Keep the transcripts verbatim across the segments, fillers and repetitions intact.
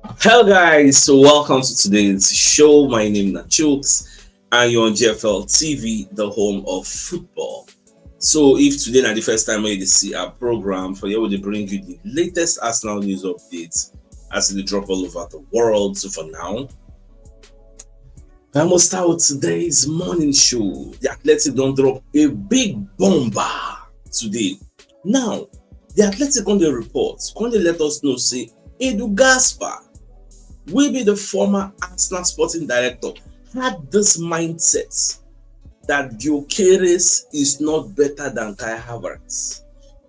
Hello, guys. So, welcome to today's show. My name is Chooks, and you're on G F L T V, the home of football. So, if today na the first time when you see our program, for here we dey bring you the latest Arsenal news updates as they drop all over the world. So, for now, I must start with today's morning show. The Athletic don drop a big bomber today. Now, the Athletic come dey report, come dey let us know say Edu Gaspar, wey be the former Arsenal sporting director, had this mindset that Gyökeres is not better than Kai Havertz.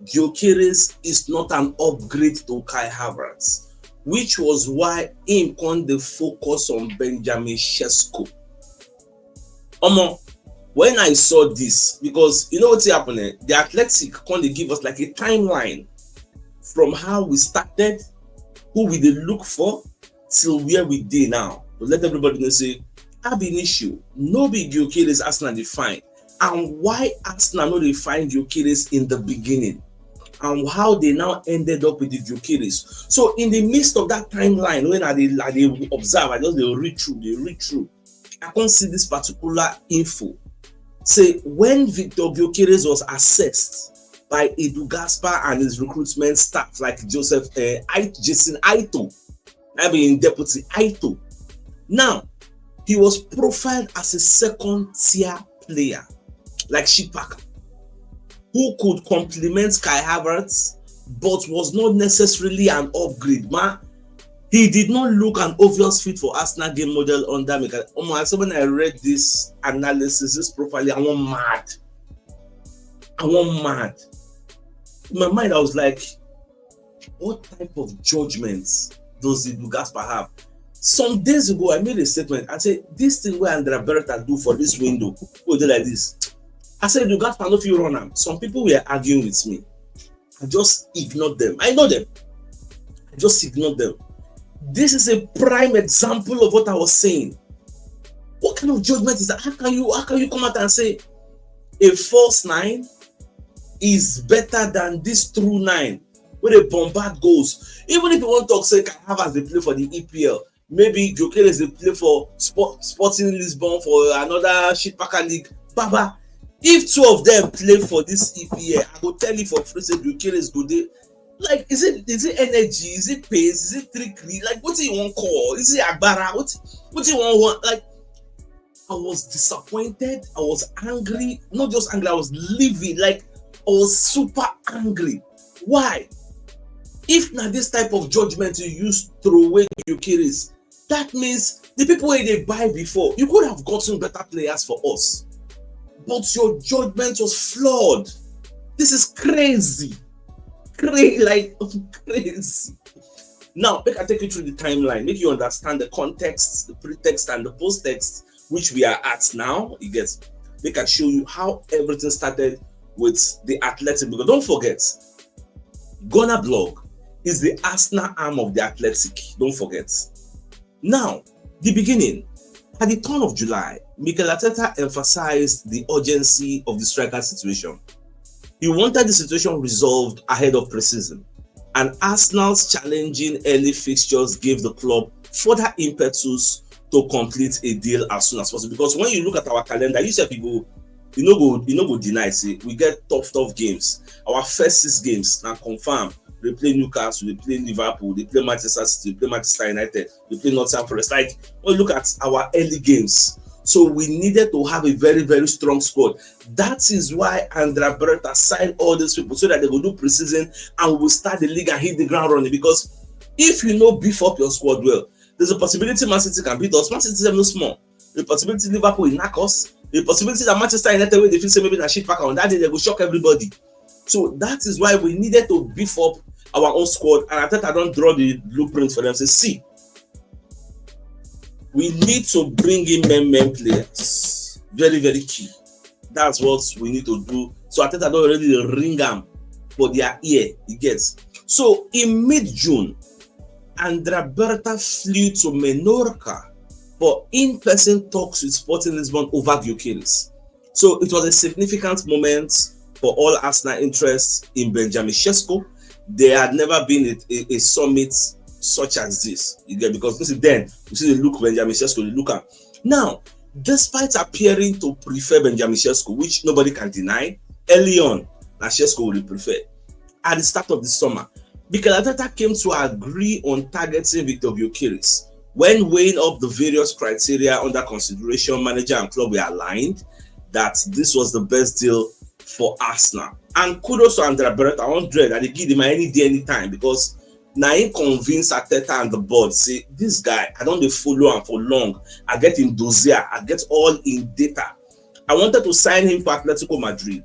Gyökeres is not an upgrade to Kai Havertz, which was why im come dey focus on Benjamin Sesko. Omo, when I saw this, because you know wetin happen, eh? The Athletic come dey give us like a timeline from how we started, who we dey look for, till where we dey now. To let everybody know say, ab initio, no be Gyökeres Arsenal dey find, and why Arsenal no dey find Gyökeres in the beginning, and how they now ended up with the Gyökeres. So in the midst of that timeline, when I dey, I dey observe, I just dey read through, dey read through. I come see this particular info. Say when Victor Gyökeres was assessed by Edu Gaspar and his recruitment staff like Joseph, uh, Jason Ito, I mean deputy Ito. Now, he was profiled as a second tier player, like Shipaka, who could complement Kai Havertz, but was not necessarily an upgrade. Ma, he did not look an obvious fit for Arsenal game model under Mikel. Omo, I said when I read this analysis, this profile, I went mad. I went mad. In my mind, I was like, what type of judgments does Edu Gaspar have? Some days ago, I made a statement. I said, this thing where Andrea Beretta do for this window, go dey like this. I said, Edu Gaspar no fit run am. Some people were arguing with me. I just ignored them. I know them. I just ignored them. This is a prime example of what I was saying. What kind of judgment is that? How can you, how can you come out and say a false nine is better than this true nine wey dey bombard goals? Even if you wan talk say Kai Havertz dey play for the E P L, maybe Gyökeres dey play for Sport, Sporting Lisbon for another Shipaka league. Baba, if two of them play for this E P L, I go tell you for free say Gyökeres go dey. Like, is it, is it energy? Is it pace? Is it trickery? Like, what do you want call? Is it agbara? What, what do you want, want? Like, I was disappointed. I was angry. Not just angry, I was livid. Like, I was super angry. Why? If na this type of judgment you use throw away Gyökeres, that means the people wey dey buy before, you could have gotten better players for us. But your judgment was flawed. This is crazy. Crazy, like, crazy. Now, make I take you through the timeline, make you understand the context, the pretext, and the post-text which we are at now. You get, make I show you how everything started with the Athletic. Because don't forget, Gunner Blog is the Arsenal arm of the Athletic. Don't forget. Now, the beginning. At the turn of July, Mikel Arteta emphasized the urgency of the striker situation. He wanted the situation resolved ahead of preseason, and Arsenal's challenging early fixtures gave the club further impetus to complete a deal as soon as possible. Because when you look at our calendar, you sef, you go, you no go, you no go deny say we get tough, tough games. Our first six games na confirm. They play Newcastle, they play Liverpool, they play Manchester City, they play Manchester United, they play Nottingham Forest. Like, when you look at our early games, so we needed to have a very, very strong squad. That is why Andrea Beretta signed all these people, so that they go do preseason and we will start the league and hit the ground running. Because if you no beef up your squad well, there's a possibility Man City can beat us. Man City is no small. The possibility Liverpool will knock us. The possibility that Manchester United, wey dey feel say maybe na Shipaka, on that day they go shock everybody. So that is why we needed to beef up our own squad, and Arteta don draw the blueprint for them. Say, see, we need to bring in men, men players. Very, very key. That's what we need to do. So Arteta don already ring am for their ear, you get. So in mid-June, Andrea Berta flew to Menorca for in-person talks with Sporting Lisbon over Gyökeres. So it was a significant moment for all Arsenal interests in Benjamin Sesko. There had never been a, a, a summit such as this. You get, because this is then you see the look Benjamin Sesko, the look am. Now, despite appearing to prefer Benjamin Sesko, which nobody can deny, early on, na Sesko will prefer. At the start of the summer, Mikel Arteta came to agree on targeting Victor Gyökeres. When weighing up the various criteria under consideration, manager and club were aligned that this was the best deal for Arsenal. And kudos to Andrea Beretta, hundred, I dey give him any day, anytime, because na him convince Arteta and the board say, "This guy, I don dey follow am for long. I get him dossier, I get all him data. I wanted to sign him for Atletico Madrid,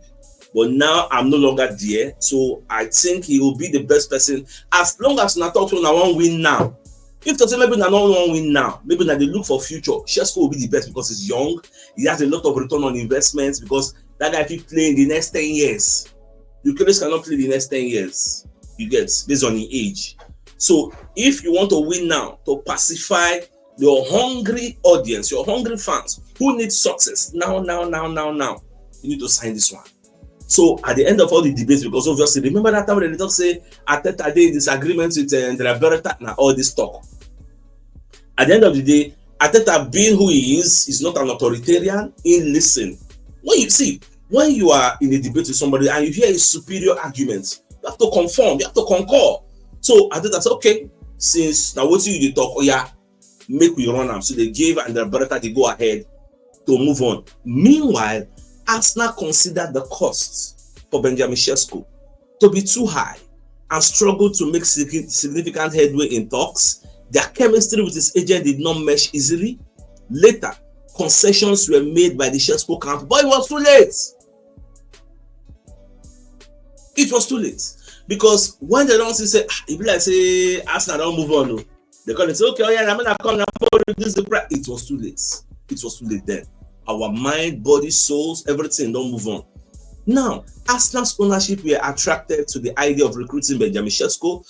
but now I'm no longer there. So I think he will be the best person." As long as una talk say una wan win now, if to say maybe una no wan win now, maybe una dey look for future, Sesko will be the best because he's young. He has a lot of return on investment because that guy fit play in the next ten years. Gyökeres cannot play the next ten years, you get, based on his age. So if you want to win now, to pacify your hungry audience, your hungry fans who need success now, now, now, now, now, you need to sign this one. So at the end of all the debates, because obviously, remember that time when they talk say Arteta dey in disagreement with, uh, Andrea Beretta, na all this talk. At the end of the day, Arteta, being who he is, is not an authoritarian. He listen. When you see, when you are in a debate with somebody and you hear a superior argument, you have to conform, you have to concur. So Arteta said, "Okay, since na wetin you dey talk, oh yeah, make we run am." So they gave Andrea Beretta the go ahead to move on. Meanwhile, Arsenal considered the costs for Benjamin Sesko to be too high and struggled to make significant headway in talks. Their chemistry with his agent did not mesh easily. Later, concessions were made by the Sesko camp, but it was too late. It was too late, because when they don see say, ah, e be like say Arsenal don move on o, they come dey say, "Okay, oh yeah, na me na come na me reduce the price." It was too late. It was too late then. Our mind, body, souls, everything don move on. Now, Arsenal's ownership were attracted to the idea of recruiting Benjamin Sesko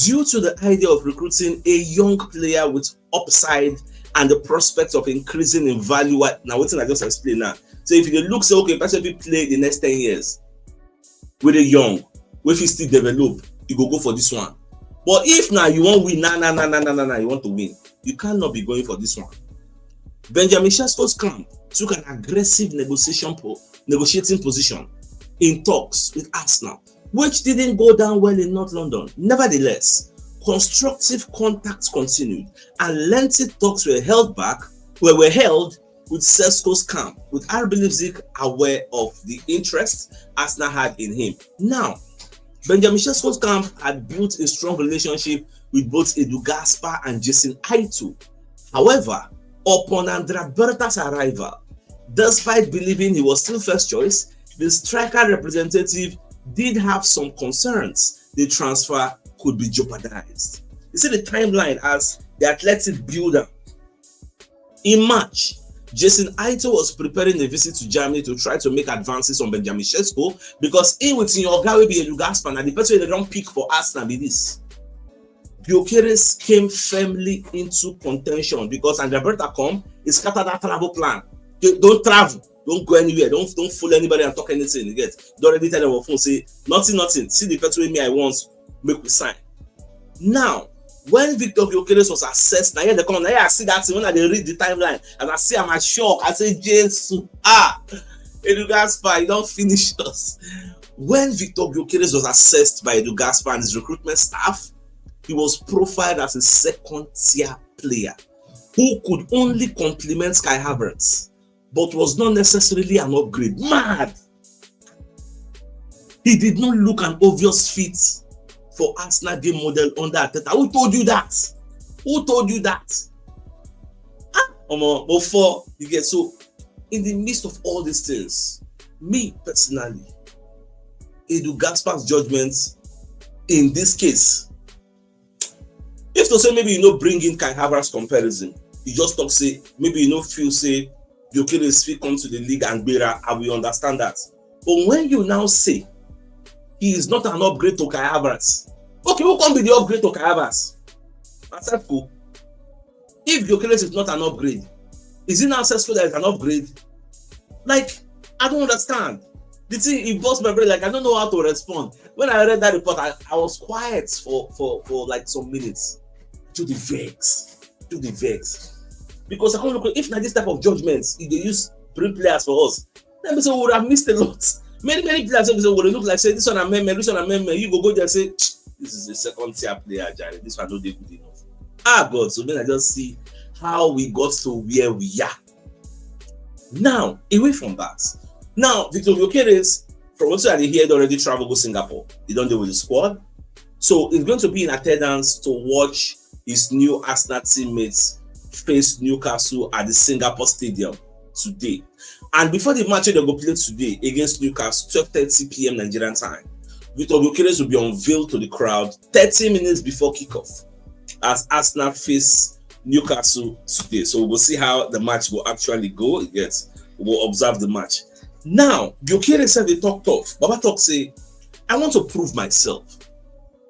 due to the idea of recruiting a young player with upside and the prospect of increasing in value. Now, wetin I just explain now. So if you dey look say, okay, person fit play the next ten years, wey dey young, wey fit still develop, you go go for this one. But if na you wan win, na, na, na, na, na, na, na, you want to win, you cannot be going for this one. Benjamin Sesko's camp took an aggressive negotiation po-, negotiating position in talks with Arsenal, which didn't go down well in North London. Nevertheless, constructive contacts continued and lengthy talks were held back, were, were held with Sesko's camp, with R B Leipzig aware of the interest Arsenal had in him. Now, Benjamin Sesko's camp had built a strong relationship with both Edu Gaspar and Jason Aito. However, upon Andrea Berta's arrival, despite believing he was still first choice, the striker representative did have some concerns the transfer could be jeopardized. You see the timeline as the Athletic builder. In March, Jason Aito was preparing a visit to Germany to try to make advances on Benjamin Sesko because he, with your guy, will be Edu Gaspar, and the person they don't pick for Arsenal be this. Gyökeres came firmly into contention because Andrea Berta come, he scattered that travel plan. They don't travel, don't go anywhere, don't, don't follow anybody and talk anything. You get? Don't already tell them on phone, say, "Nothing, nothing. See the person wey me I want, make we sign." Now, when Victor Gyökeres was assessed, now here they come, now here I see that thing, when I dey read the timeline, and I see am, I shock. I say, "Jesus, ah, Edu Gaspar, you don finish us." When Victor Gyökeres was assessed by Edu Gaspar and his recruitment staff, he was profiled as a second-tier player who could only complement Kai Havertz, but was not necessarily an upgrade. Mad! He did not look an obvious fit for Arsenal game model under Arteta. Who told you that? Who told you that? Ah, omo, before you get so, in the midst of all these things, me personally, Edu Gaspar's judgment in this case, if to say maybe you no bring in Kai Havertz comparison, you just talk say maybe you no feel say Gyökeres fit come to the league and gbera, I will understand that. But when you now say he is not an upgrade to Kai Havertz, okay, who can be the upgrade to Kai Havertz? Asefo. If Gyökeres is not an upgrade, is it now Sesko that is an upgrade? Like, I don't understand. The thing, it burst my brain. Like, I don't know how to respond. When I read that report, I, I was quiet for, for, for like some minutes. to the vex, to the vex. Because I can't look if not this type of judgments, if they use bring players for us, then we say we would have missed a lot. Many, many players will say, "Well, they look like say this one amendment, this one amendment." You go go there and say, "This is a second tier player, Jerry. This one not good enough." Ah, God, so then I just see how we got to where we are. Now, away from that, now Victor Gyokeres, from what I hear, already travel go Singapore. They don't deal with the squad, so it's going to be in attendance to watch his new Arsenal teammates face Newcastle at the Singapore Stadium today. And before the match, they go play today against Newcastle, twelve thirty p m Nigerian time. Victor Gyokeres will be unveiled to the crowd thirty minutes before kickoff as Arsenal face Newcastle today. So we'll see how the match will actually go. Yes, we'll observe the match. Now, Gyokeres said they talk tough. Baba talk say, "I want to prove myself."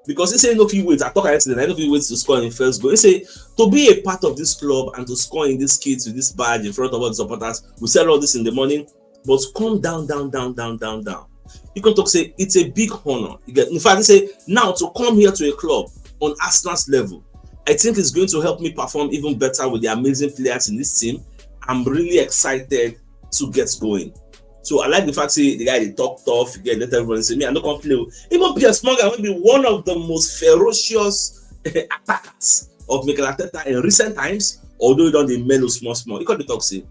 Because he say no fit wait. I talk yesterday, I no fit wait to score in first goal. He say to be a part of this club and to score in this kit with this badge in front of all the supporters, we sell all this in the morning, but come down, down, down, down, down, down. You can talk say it's a big honor. You get, in fact, he say now to come here to a club on Arsenal's level, I think it's going to help me perform even better with the amazing players in this team. I'm really excited to get going. So I like the fact say the guy they talk tough, get let everybody say me, I no come play. Even Piers Morgan will be one of the most ferocious attackers of Mikel Arteta in recent times, although he don't dey mellow small small. He come dey talk say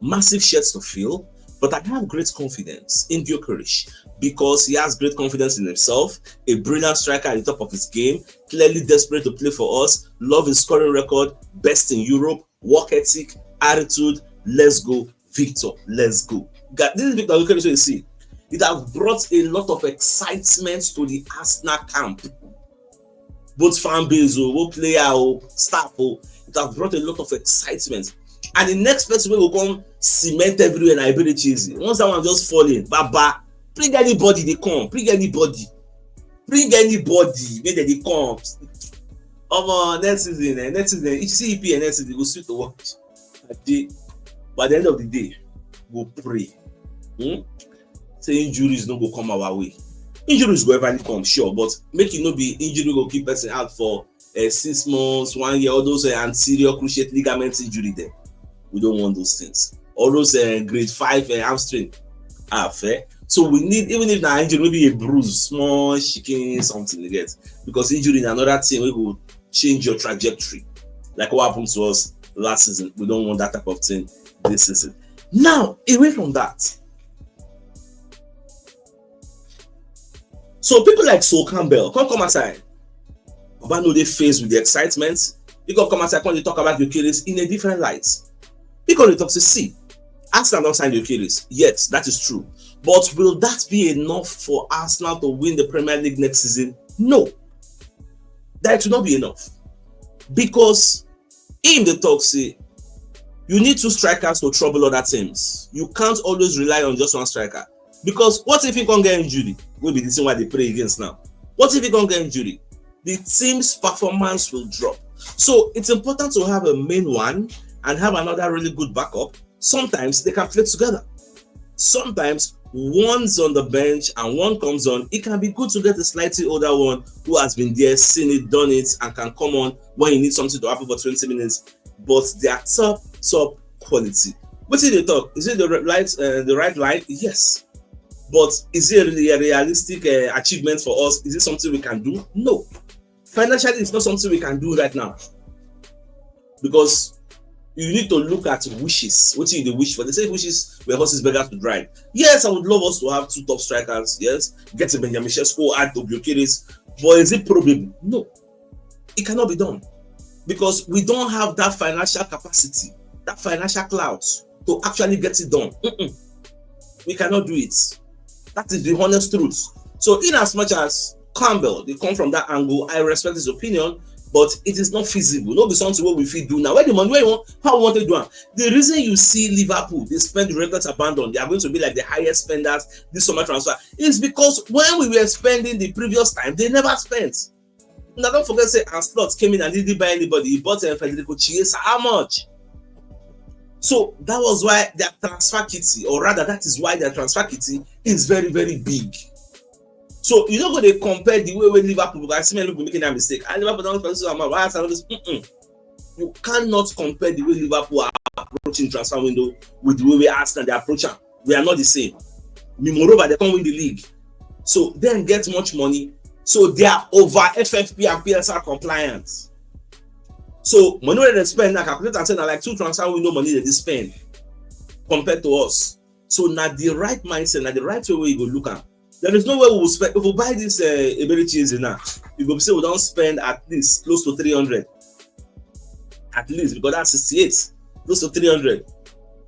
massive shirts to fill, but I have great confidence in Gyökeres because he has great confidence in himself, a brilliant striker at the top of his game, clearly desperate to play for us, love his scoring record, best in Europe, work ethic, attitude. Let's go, Victor. Let's go. This is Victor Gyökeres you see. It has brought a lot of excitement to the Arsenal camp. Both fan base, oh, both player, oh, staff, oh, it has brought a lot of excitement. And the next person will come cement everywhere and I really cheesy. Once that one just fall in, baba, bring anybody they come, bring anybody, bring anybody, make they come. Omo, next season, eh, next season, if you see E P L next season, go sweet to watch. By the end of the day, go pray. Hmm? Say injuries no go come our way. Injuries go ever come, sure, but make it no be injury go keep person out for uh, six months, one year, all those uh, anterior cruciate ligament injury there. We don't want those things. All those uh, grade five uh, hamstring are fair. So we need, even if na injury, maybe a bruise, small shaking, something you get. Because injury is another thing we will change your trajectory. Like what happened to us last season. We don't want that type of thing this season. Now, away from that, so people like Sol Campbell come come outside. Baba no dey faced with the excitement. He come come outside, come dey talk about Gyökeres in a different light. He come dey talk say, see, Arsenal don't sign Gyökeres. Yes, that is true. But will that be enough for Arsenal to win the Premier League next season? No. That will not be enough. Because in the talk say, you need two strikers to trouble other teams. You can't always rely on just one striker. Because what if he can't get injury? Will be the thing why they pray against now. What if he can't get injury? The team's performance will drop. So it's important to have a main one and have another really good backup. Sometimes they can play together. Sometimes one's on the bench and one comes on. It can be good to get a slightly older one who has been there, seen it, done it, and can come on when you need something to happen for twenty minutes. But they are top, top quality. What did they talk? Is it the right, uh, the right line? Yes. But is it really a realistic uh, achievement for us? Is it something we can do? No. Financially, it's not something we can do right now. Because you need to look at wishes. What you the wish for? They say wishes were horses beggars to drive. Yes, I would love us to have two top strikers. Yes, get a Benjamin Sesko, add to Gyökeres. But is it probable? No, it cannot be done because we don't have that financial capacity, that financial clout to actually get it done. Mm-mm. We cannot do it. That is the honest truth. So, in as much as Campbell, they come from that angle, I respect his opinion, but it is not feasible. No be something what we fit do now. Where the money, where you want, how we want to do it? The reason you see Liverpool, they spend the records abandon, they are going to be like the highest spenders this summer transfer, is because when we were spending the previous time, they never spent. Now, don't forget, say, and Slot came in and didn't buy anybody. He bought uh, Federico Chiesa. How much? So that was why their transfer kitty, or rather, that is why their transfer kitty is very, very big. So you no go dey compare the way wey Liverpool, because I see many people making that mistake. And Liverpool don spend so amount. Why Arsenal this? Mm-mm. You cannot compare the way Liverpool are approaching transfer window with the way we Arsenal dey approach am. We are not the same. Me, moreover, they come win the league. So then get much money. So they are over F F P and P S R compliance. So money wey dem spend now, calculate and say na like two transfer window money they dey spend compared to us. So na the right mindset, na the right way wey you go look am. There is no way we will spend, if we buy this uh, Eberechi Eze now, you go say we don spend at least close to three hundred. At least, because that's sixty-eight, close to three hundred.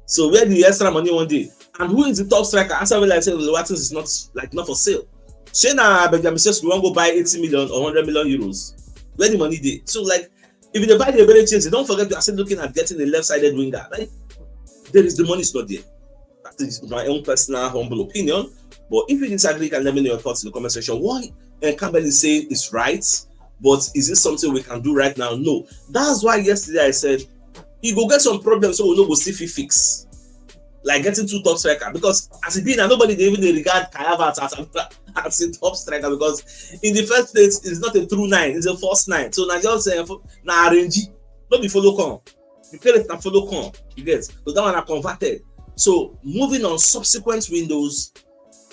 So where the extra money one day? And who is the top striker? Answer me like say Luatis is not, like, not for sale. Say na Benjamin Sesko wan go buy eighty million or hundred million euros. Where the money dey? So, like, if you dey buy the Eberechi Eze, don't forget you are still looking at getting a left-sided winger. Like, there is, the money is not there. That is my own personal humble opinion. But if you disagree, you can let me know your thoughts in the comment section. What uh, Campbell is saying is right, but is this something we can do right now? No. That's why yesterday I said you go get some problems so we no go see fit fix. Like getting two top striker, because as e be now, nobody dey even dey regard Kai Havertz as, as a top striker, because in the first place, it's not a true nine, it's a false nine. So na just uh, na arrange, no be follow come. You play it na follow come. You get, so that one I converted. So moving on subsequent windows,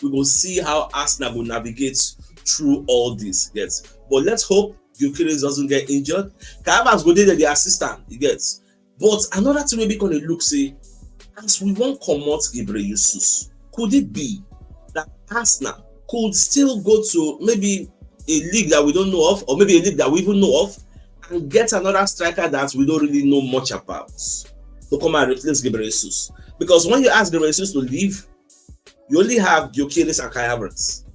we go see how Arsenal go navigate through all this. Yes, but let's hope Gyökeres doesn't get injured. Kai Havertz go dey there, the assistant. You get, but another thing wey be gonna look say, as we wan comot Ghebreyesus, could it be that Arsenal could still go to maybe a league that we don't know of, or maybe a league that we even know of, and get another striker that we don't really know much about to come and replace Ghebreyesus? Because when you ask Ghebreyesus to leave, you only have Gyökeres and Kai Havertz.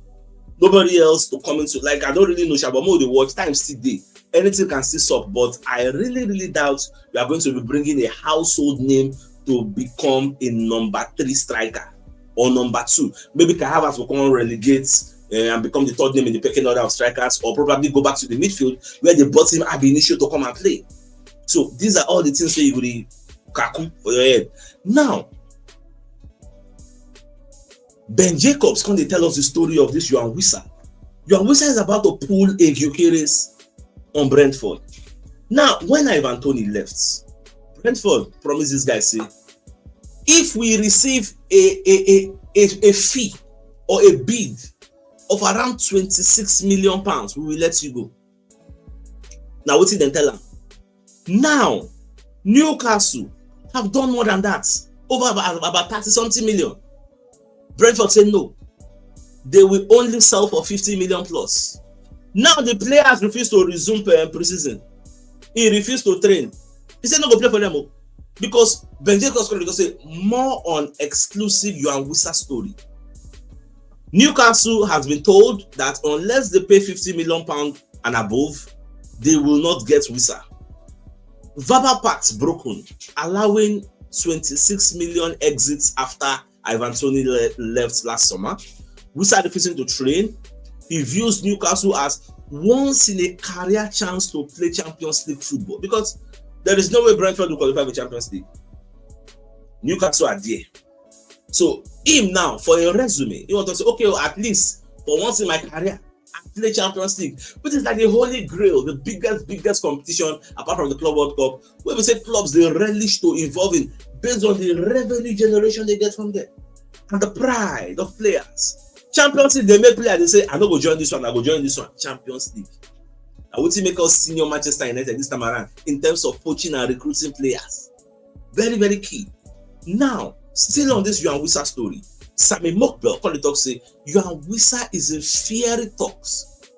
Nobody else to come into, like, I don't really know, Shabomo, the watch time still dey. Anything can still sup, but I really, really doubt you are going to be bringing a household name to become a number three striker or number two. Maybe Kai Havertz will come relegate uh, and become the third name in the pecking order of strikers, or probably go back to the midfield where they bought him ab initio to come and play. So these are all the things that you will kaku for your head. Now, Ben Jacobs come dey tell us the story of this Yoane Wissa. Yoane Wissa is about to pull a Gyökeres on Brentford. Now, when Ivan Toney left, Brentford promised this guy say, if we receive a a a a, a fee or a bid of around twenty-six million pounds, we will let you go. Now, wetin dem tell am? Now, Newcastle have done more than that, over about, about thirty something million. Brentford say no, they will only sell for fifty million plus. Now the players refuse to resume uh, preseason. He refused to train. He said no go play for them o, because Ben Jacobs come dey say more on exclusive Yoane Wissa story. Newcastle has been told that unless they pay fifty million pound and above, they will not get Wissa. Verbal pacts broken, allowing twenty-six million exits after Ivan Toney le- left last summer. Wissa refusing to train. He views Newcastle as once in a career chance to play Champions League football, because there is no way Brentford will qualify for Champions League. Newcastle are there. So him now, for a resume, he want to say, okay, well, at least for once in my career, I play Champions League, which is like the holy grail, the biggest, biggest competition apart from the Club World Cup, where we say clubs they relish to involve in based on the revenue generation they get from there and the pride of players. Champions League, they make players, they say, I no go join this one, I go join this one. Champions League. I would make us senior Manchester United this time around in terms of poaching and recruiting players. Very, very key. Now, still on this Yoane Wissa story, Sammy Mokbel come dey talk say Yoane Wissa is in fiery talks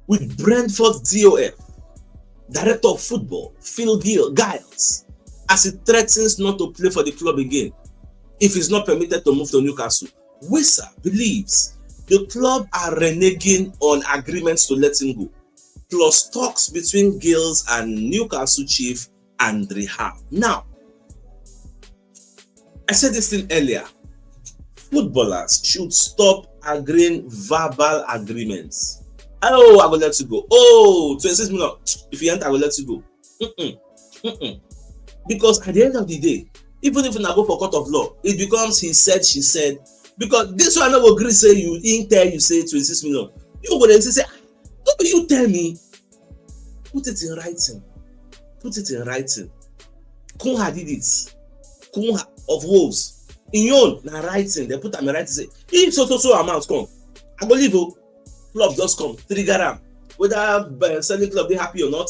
with Brentford D O F, director of football, Phil Gill, Giles, as he threatens not to play for the club again if he's not permitted to move to Newcastle. Wissa believes the club are reneging on agreements to let him go, plus talks between Gills and Newcastle chief Andrew Howe. Now, I said this thing earlier. Footballers should stop agreeing verbal agreements. Oh, I will let you go. Oh, twenty-six million. If you enter, I will let you go. Mm-mm. Mm-mm. Because at the end of the day, even if you go for court of law, it becomes he said, she said, Because this one no go gree say you, him tell you say twenty-six million. You go dey say, "Ah, no be you tell me." Put it in writing. Put it in writing. Kunha did it. Kunha of Wolves. In own, na writing. They put am in writing. Say, "If so, so, so amount come, I go leave." Oh, club just come, trigger am. Whether uh, selling club they happy or not,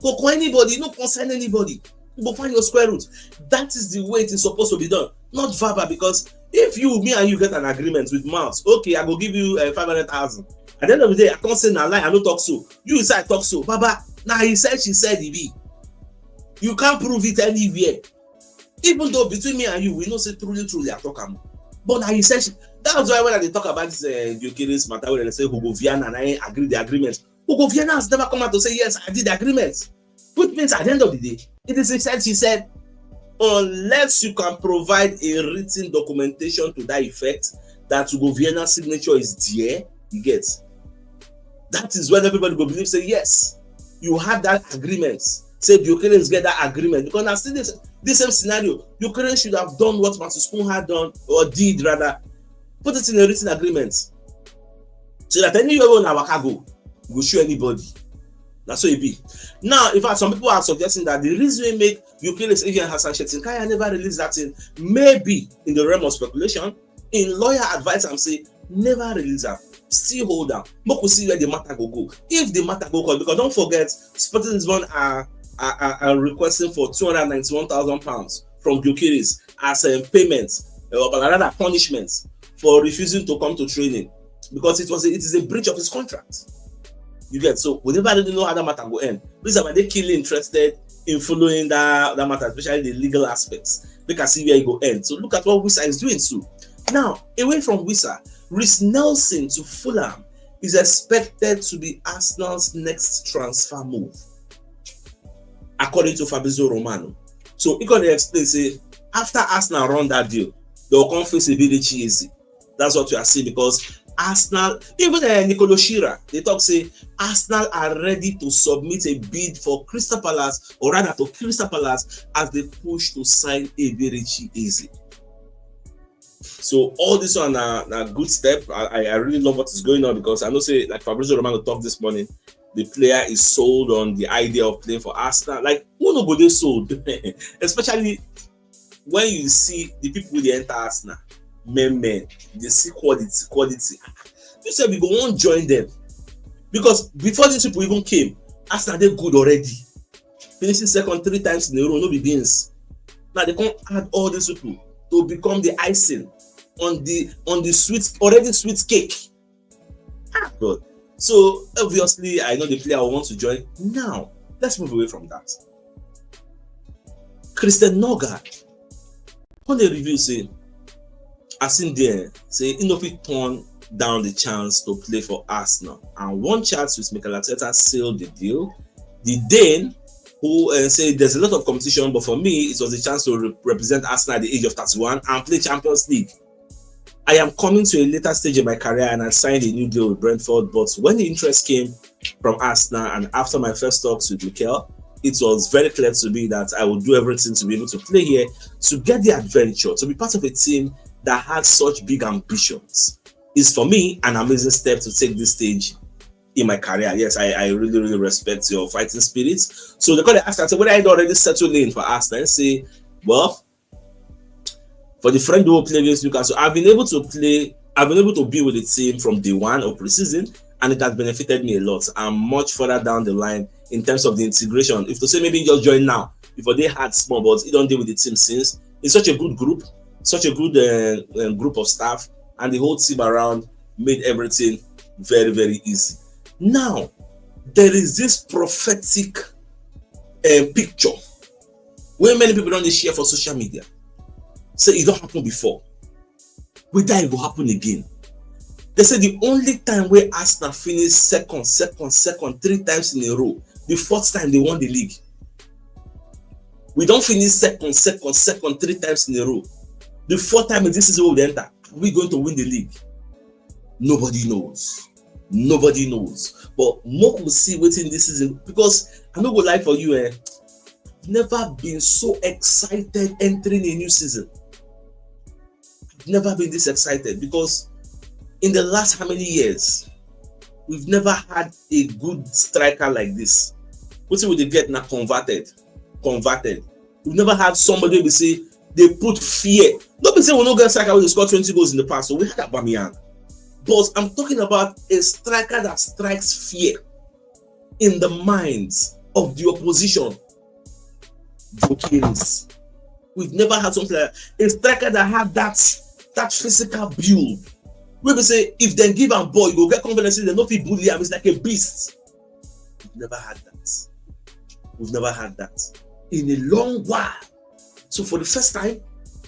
go call anybody, no concern anybody. You go find your square root. That is the way it is supposed to be done. Not verbal, because if you, me and you get an agreement with mouth, okay, I go give you uh, five hundred thousand. At the end of the day, I can't say na lie, I no talk so. You say I talk so. Baba, now he said, she said he be. You can't prove it anywhere. Even though between me and you, we know say truly, truly, I talk am. But now he said, she, that's why when I dey talk about this uh, Gyökeres matter, when they say Hugo Viana and I agree the agreement, Hugo Viana has never come out to say, "Yes, I did the agreement." Which means at the end of the day, it is he said, she said, unless you can provide a written documentation to that effect that Hugo Vienna's signature is there, you get. That is when everybody go believe say, "Yes, you had that agreement." Say Gyökeres get that agreement, because now still this, this same scenario, Gyökeres should have done what Matus Kun had done, or did rather. Put it in a written agreement so that anywhere we waka go, we go show anybody. That's what it be. Now, in fact, some people are suggesting that the reason we make Gyökeres agent Hassan Chetinkaya never release that thing, maybe in the realm of speculation, in lawyer advice, I'm say never release am, still hold am, make we see where the matter go go. If the matter go court, because don't forget, Sporting Lisbon are are, are, are requesting for two hundred ninety-one thousand pounds from Gyökeres as a payment, uh, or rather punishment, for refusing to come to training, because it was a, it is a breach of his contract. You get. So we never really know how that matter go end. Please, are they keenly interested in following that, that matter, especially the legal aspects? Make I see where it go end. So look at what Wissa is doing. So now, away from Wissa, Reiss Nelson to Fulham is expected to be Arsenal's next transfer move, according to Fabrizio Romano. So he gonna explain say after Arsenal run that deal, they'll come face Eberechi Eze. That's what we are seeing, because Arsenal, even uh, Nicolo Shearer, they talk say Arsenal are ready to submit a bid for Crystal Palace, or rather to Crystal Palace, as they push to sign Eberechi Eze. So all this one a, a good step. I, I really love what is going on, because I know say, like Fabrizio Romano talked this morning, the player is sold on the idea of playing for Arsenal. Like, who no go they sold? Especially when you see the people they enter Arsenal, men, men, they see quality, quality. You say we go won't join them, because before these people even came, Arsenal they good already, finishing second three times in a row, no be beans. Now they can't add all these people to become the icing on the on the sweet, already sweet cake. Ah, God. So obviously, I know the player I want to join. Now, let's move away from that. Christian Nørgaard, on the review say, as in there, say he no fit turn down the chance to play for Arsenal. And one chat with Mikel Arteta sealed the deal. The Dane, who uh, say there's a lot of competition, but for me, it was a chance to re- represent Arsenal at the age of thirty-one and play Champions League. I am coming to a later stage in my career and I signed a new deal with Brentford, but when the interest came from Arsenal and after my first talks with Mikel, it was very clear to me that I would do everything to be able to play here, to get the adventure, to be part of a team that had such big ambitions. It's for me an amazing step to take this stage in my career. Yes, I, I really, really respect your fighting spirit. So they call the ask and say, whether I already settled in for Arsenal, and say, well, for the friend who play against Newcastle, I've been able to play, I've been able to be with the team from day one of preseason, and it has benefited me a lot. I'm much further down the line in terms of the integration. If to say maybe just join now, before they had small, but he don't deal with the team since. It's such a good group, such a good uh, uh, group of staff, and the whole team around made everything very, very easy. Now, there is this prophetic uh, picture where many people don't share for social media. Say it don't happen before. Whether it will happen again. They say the only time where Arsenal finish second, second, second, three times in a row, the fourth time they won the league. We don't finish second, second, second, three times in a row. The fourth time this is where we enter. Are we going to win the league? Nobody knows. Nobody knows. But more will see waiting this season, because I no go lie for you, eh? I've never been so excited entering a new season. I've never been this excited because in the last how many years, we've never had a good striker like this. Wetin we dey get na converted, converted. We've never had somebody wey be say dey put fear. No be say we no get striker wey dey score twenty goals in the past. So we had Aubameyang, but I'm talking about a striker that strikes fear in the minds of the opposition. Gyökeres. We've never had something like that. A striker that had that that physical build. We be say if they give am ball, you go get confidence. They no fit bully am. It's like a beast. We've never had that. We've never had that in a long while. So for the first time,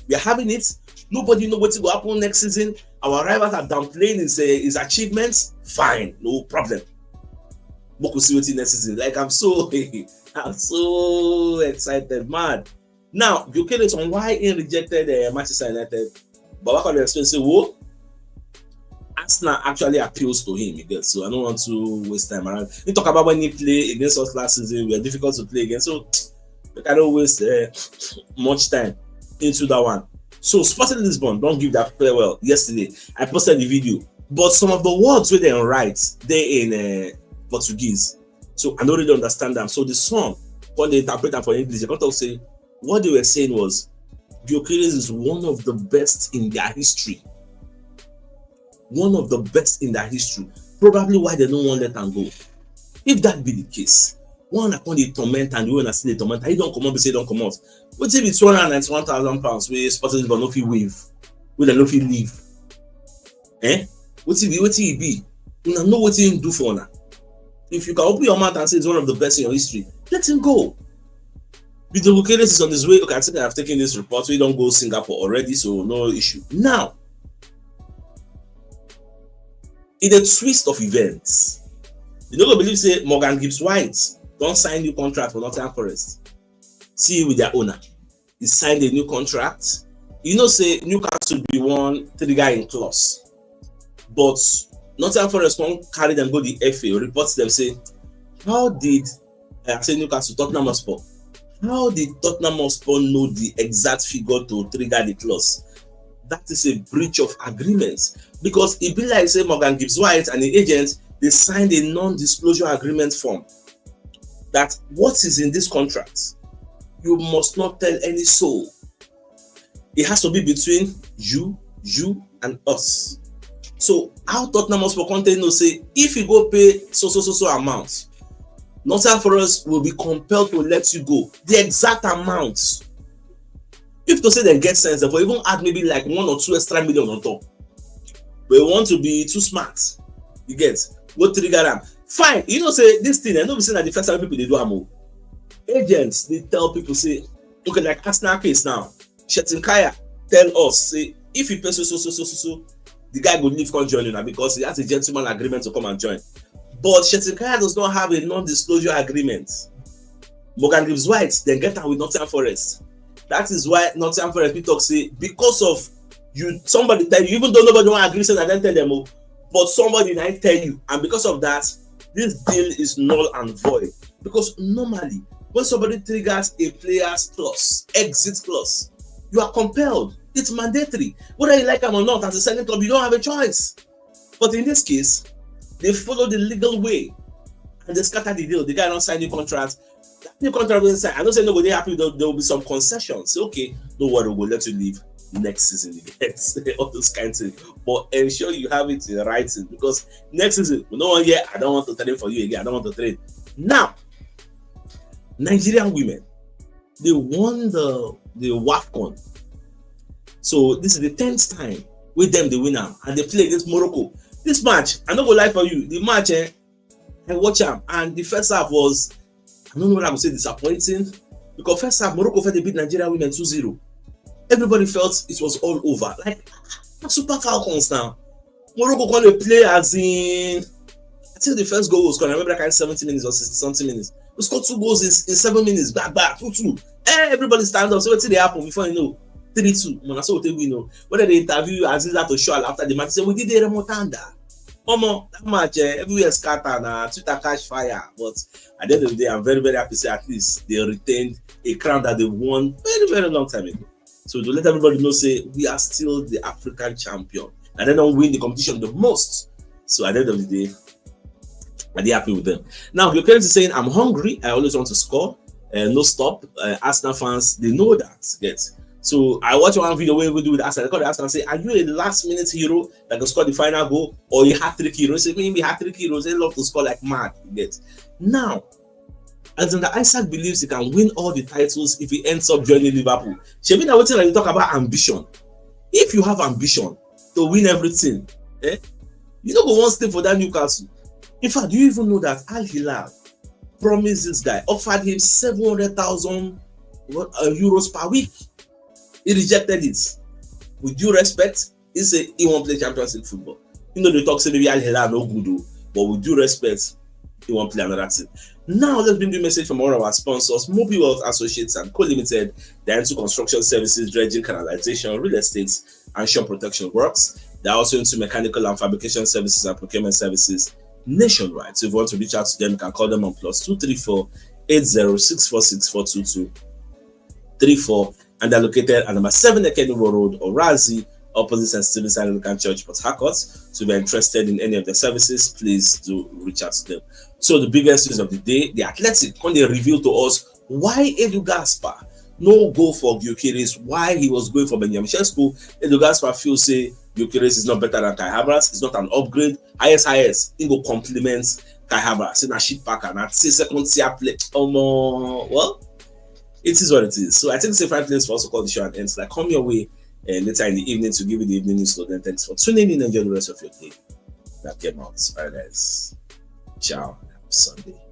we are having it. Nobody know what will happen next season. Our rivals are downplaying his, uh, his achievements. Fine, no problem. But we'll see what next season. Like I'm so, I'm so excited, man. Now, Gyökeres on why he rejected uh, Manchester United. But what can I explain? Say, whoa, Arsenal actually appeals to him again. So I don't want to waste time around. He talk about when he played against us last season. We are difficult to play against. So I don't waste uh, much time into that one. So Sporting Lisbon don't give that farewell yesterday. I posted the video, but some of the words wey dem write dey in uh, Portuguese. So I don't really understand them. So the song, when they interpret them for English, they come talk say what they were saying was Gyökeres is one of the best in their history. One of the best in their history. Probably why they don't want let am go. If that be the case, why una come dey torment and the way una still dey torment am? He don comot, be say he don comot. Wetin be two hundred and ninety-one thousand pounds wey Sporting Lisbon no fit waive, wey dem no fit leave? Eh? Wetin be wetin e be? Una know wetin he do for una. If you can open your mouth and say he's one of the best in your history, let him go. Vito Gyökeres is on his way. Okay, I think I've taken this report. We don't go Singapore already, so no issue. Now, in a twist of events, you no go believe say Morgan Gibbs White don sign new contract for Nottingham Forest. See with their owner. He signed a new contract. You know say Newcastle be one trigger in clause, but Nottingham Forest come carry them go the F A, report them say, how did I say Newcastle, Tottenham Hotspur? How did Tottenham Hotspur know the exact figure to trigger the clause? That is a breach of agreement because e be like say Morgan Gibbs White and the agent they signed a non-disclosure agreement form that what is in this contract you must not tell any soul. It has to be between you, you and us. So how Tottenham Hotspur come take know say if you go pay so so so so amount, Nottingham Forest will be compelled to let you go. The exact amount. If to say they get sense, they for even add maybe like one or two extra million on top. But you want to be too smart. You get what trigger am. Fine. You know say this thing, I know we say that the first time people they do am. Agents they tell people say, okay, like Arsenal case now. Shetin Kaya tell us say if you pay so so so so so so, the guy go leave come join you now because he has a gentleman agreement to come and join. But Shetin Kaya does not have a non-disclosure agreement. Morgan Gibbs White then get am with Nottingham Forest. That is why Nottingham Forest we talk say because of you, somebody tell you, even though nobody want agree say that then tell them, oh, but somebody might tell you, and because of that, this deal is null and void. Because normally, when somebody triggers a player's clause, exit clause, you are compelled. It's mandatory. Whether you like them or not, as a selling club, you don't have a choice. But in this case, they follow the legal way and they scatter the deal. The guy don't sign the contract. That new contract will sign. I don't say nobody happy. There, there will be some concessions. Say, okay, no worry, we'll let you leave next season. Yes, all those kinds of things. But ensure you have it in writing because next season, we no one here. I don't want to train for you again. I don't want to train. Now, Nigerian women, they won the the WAFCON. So this is the tenth time with them they win now, and they play against Morocco. This match, I no go lie for you. The match, eh, I watch am, and the first half was, I don't know what I would say, disappointing. Because first half, Morocco felt they beat Nigeria women two zero. Everybody felt it was all over. Like, Super Falcons now. Morocco come dey play as in, I think the first goal was scored. I remember that kind of seventy minutes or sixty something minutes. We scored two goals in, in seven minutes. Back, back, two two. Eh, everybody stand up. So what did they happen before you know? three two. Man, that's what we know. When they interview Aziza to show after the match, say we did a remontanda. Omo, that match, eh, everywhere scatter now. Twitter catch fire. But at the end of the day, I'm very, very happy to say at least they retained a crown that they won very, very long time ago. So to let everybody know, say we are still the African champion. And they don't win the competition the most. So at the end of the day, I dey happy with them. Now, Gyökeres is saying, "I'm hungry. I always want to score. Uh, no stop." Uh, Arsenal fans, they know that. Yes. So I watch one video where we do with Arsenal. I call the Arsenal and say, "Are you a last minute hero that can score the final goal or a hat trick hero?" Say, "Maybe hat trick heroes, they love to score like mad." Yes. Now, Alexander Isak believes he can win all the titles if he ends up joining Liverpool. Shebi, now wetin I talk about ambition. If you have ambition to win everything, eh, you no go wan stay for that Newcastle. In fact, do you even know that Al Hilal promised this guy, offered him seven hundred thousand uh, euros per week? He rejected it. With due respect, he said he won't play Champions League football. You know, they talk say maybe Al Hilal no good, oh, but with due respect, he won't play another team. Now, let's bring the message from one of our sponsors, Mobi Wealth Associates and Co Limited. They're into construction services, dredging, canalization, real estate, and shore protection works. They're also into mechanical and fabrication services and procurement services nationwide. So if you want to reach out to them, you can call them on plus two three four eight zero six four six four two two three four, and they're located at number seven Ekeniwo Road, Orazi, opposite St. Stephen's Anglican Church, Port Harcourt. So if you're interested in any of the services, please do reach out to them. So the biggest news of the day, The Athletic, when they reveal to us why Edu Gaspar no go for Gyökeres, why he was going for Benjamin Sesko. Edu Gaspar feel say Gyökeres is not better than Kai Havertz, it's not an upgrade. Highest, highest, he go compliment Kai Havertz, say na shit packer, na say second tier play. Omo, well, it is what it is. So I think it's a fine place for us to call the show and end. Like, come your way uh, later in the evening to give you the evening news. So then, thanks for tuning in. Enjoy the rest of your day. That came out. All right, guys. Ciao. Happy Sunday.